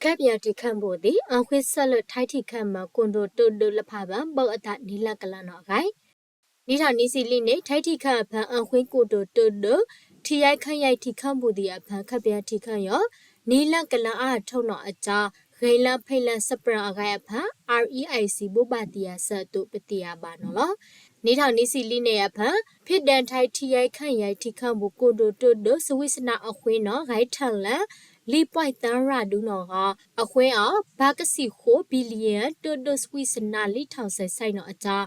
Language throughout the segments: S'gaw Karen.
ခၢၣ်ပယီၤထံခၢၣ်ပူၤသံး အၣ်ဃ့ၢ်ဆၢၣ်လၢ ထၢၣ်ထံခၢၣ်မၤ ကိၣ်ဒိၣ်တိၣ်ဒိၣ်လၢဖးဘၢ ဘၢၣ်အသးနံၤလၢကလၢနီၣ်အဂၤ နံၣ်ထီၣ်နံၣ်ဆံလံန့ၣ် ထၢၣ်ထံခၢၣ်အဖၢ အၣ်ဃ့ၢ်ကိၣ်ဒိၣ်တိၣ်ဒိၣ် ထံယဲၢ်ခၢၣ်ယဲၢ်ထံခၢၣ်ပူၤသံးအဖၢ ခၢၣ်ပယီၤထံခၢၣ်ယီၤ နံၤလၢကလၢအါအထိၣ်နီၣ်အကၠီ ဂ့ၤလၢဖံးလၢစပြၢၤအဂၤအဖၢ REIC ဘိးဘၣ်သံးယၤဆၢအသိး ပသ့ၣ်ညါဘၣ်နီၣ်လီၤ. နံၣ်ထီၣ်နံၣ်ဆံလံန့ၣ်အဖၢ ဖံးဒဲးထၢၣ်ထံယဲၢ်ခၢၣ်ယဲၢ်ထံခၢၣ်ပူၤ ကိၣ်ဒိၣ်တိၣ်ဒိၣ် စဝံးစနၣ်အဃ့နီၣ် ဂဲၤထၢၣ်လၢ လံၣ်ပှဲၢ်သၢရးဒုနီၣ်ဂီၢ် အဃ့အီၤ ဘၣ်ကစံၣ်ဃိး billion တိၣ်ဒိၣ်စဝံးစနၣ်လံထီၣ်စဲးဆဲးနီၣ်အကၠီ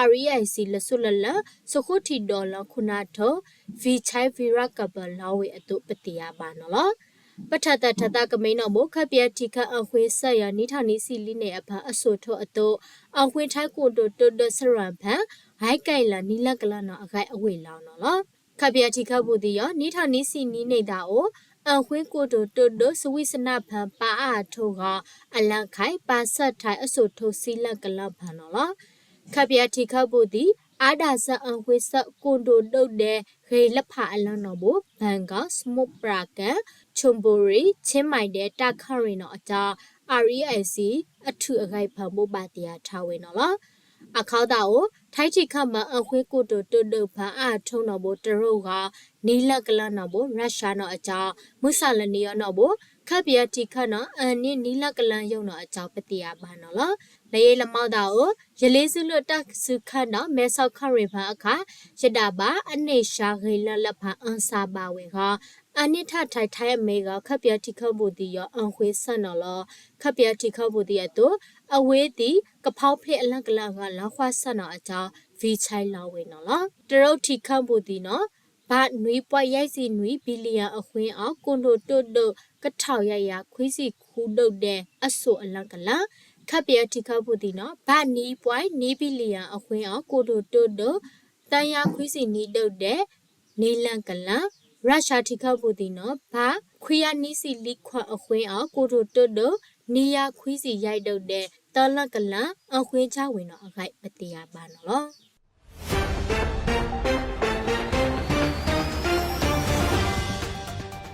REIC လၢစိၣ်လၢလၢ စဃိထံၣ်ဒီးလၢခိၣ်နၢ်ထိၣ် Vijay Veerappa လီၤဝံၤအသိး ပသ့ၣ်ညါဘၣ်နီၣ်လီၤ. ပထၢသၢထၢသးကမ့ၢ်နီၣ်ဘိ ခၢၣ်ပယီၤထံခၢၣ်အၣ်ဃ့ၢ်ဆၢၣ်ယီၤ နံၣ်ထီၣ်နံၣ်ဆံလံန့ၣ်အဖၢ အစိၣ်ထိၣ်အသိး အၣ်ဃ့ၢ်ထၢၣ်ကိၣ်ဒိၣ်တိၣ်ဒိၣ်စရၣ်ဖၢ ဂဲၤကဲလၢနံၤလၢကလၢနီၣ်အဂၤအဝ့ၢ်လီၤနီၣ်လီၤ. ခၢၣ်ပယီၤထံခၢၣ်ပူၤသံးယီၤ နံၣ်ထီၣ်နံၣ်ဆံနံၤန့ၣ်သးအိၣ် အၣ်ဃ့ၢ်ကိၣ်ဒိၣ်တိၣ်ဒိၣ် စဝံးစနၣ်ဖၢ ပာ်အါအထိၣ်ဂီၢ် အလၢခါ ပာ်ဆၢထၢၣ်အစိၣ်ထိၣ်ဆံလၢကလၢဖၢနီၣ်လီၤ. ခၢၣ်ပယီၤထံခၢၣ်ပူၤသံး အါဒၣ်ဆၢအၣ်ဃ့ၢ်ဆၢၣ် ကိၣ်ဒိၣ်ဒိၣ်ဒဲး ဂ့ၤလၢဖးအလၢနီၣ်ဘိ ဘၣ်ကီၣ် စမုတ်ၣ်ပြၣ်ကၣ် ခၠိၣ်ဘူရံၣ် ခၠ့ၣ်မၣ်ဒဲး တၢ်ခၣ်ရ့ၣ်နီၣ်အကၠီ REIC အထူၣ်အဂၤအဖၢ ဘိးဘၣ်သံးယၤထါဝဲနီၣ်လီၤ. အခီသးအိၣ် ထၢၣ်ထံခၢၣ်မၤ အၣ်ဃ့ၢ်ကိၣ်ဒိၣ်တိၣ်ဒိၣ်ဖၢ အါအထိၣ်နီၣ်ဘိ တရူးဂီၢ် နံၤလၢကလၢနီၣ်ဘိ ရၢၡါနီၣ်အကၠီ မုၢ်ဆၣ်လၢနံၤယီၤနီၣ်ဘိ ခၢၣ်ပယီၤထံခၢၣ်နီၣ် အၣ်န့ၢ်နံၤလၢကလၢယိာ်နီၣ်အကၠီ ပသ့ၣ်ညါဘၣ်နီၣ်လီၤ. လၢယဲလၢမီသးအိၣ် ယလ့ၣ်စုလိၣ်တၢ်စုခၢၣ်ဒီး မဲဆီးခၣ်ရ့ၣ်ဖၢအခါ ယဒၣ်ဘၣ် အန့ၢ်စှၤဂ့ၤလၢလၢဖးအၢၣ်စၢ်ဘၣ်ဝဲဂီၢ် အန့ၢ်ထၢၣ်ထံးထံးအမ့ၢ်ဂီၢ် ခၢၣ်ပယီၤထံခၢၣ်ပူၤသံးယီၤ အၣ်ဃ့ၢ်ဆၢၣ်နီၣ်လီၤ. ခၢၣ်ပယီၤထံခၢၣ်ပူၤသံးအသိး အဝ့ၢ်သံး ကဖီဖျ့အလၢကလၢအဂၤလၢဃၣ်ဆၢၣ်နီၣ်အကၠီ Vijay လီၤဝဲနီၣ်လီၤ. တရူးထံခၢၣ်ပူၤသံးနီၣ် ဘၣ်နွံပှဲၤယဲၢ်ဆံနွံ billion အဃ့အီၤ ကိၣ်ဒိၣ်တိၣ်ဒိၣ် ကထီၣ်ယၤယၤခွံဆံဃုဒိၣ်ဒဲး အစိၣ်အလၢကလၢ ခၢၣ်ပယီၤထံခၢၣ်ပူၤသံးနီၣ် ဘၣ်နွံပှဲၤနွံ billion အဃ့အီၤ ကိၣ်ဒိၣ်တိၣ်ဒိၣ် သၢယၤခွံဆံနွံဒိၣ်ဒဲး နံၤလၢကလၢ ရၢၡါထံခၢၣ်ပူၤသံးနီၣ် ဘၣ်ခွံယၤနွံဆံလွံၢ်ခွံအဃ့အီၤ ကိၣ်ဒိၣ်တိၣ်ဒိၣ် နွံယၤခွံဆံယဲၢ်ဒိၣ်ဒဲး သၢလၢကလၢ အဃ့ကၢဝဲနီၣ်အဂၤ ပသ့ၣ်ညါဘၣ်နီၣ်လီၤ.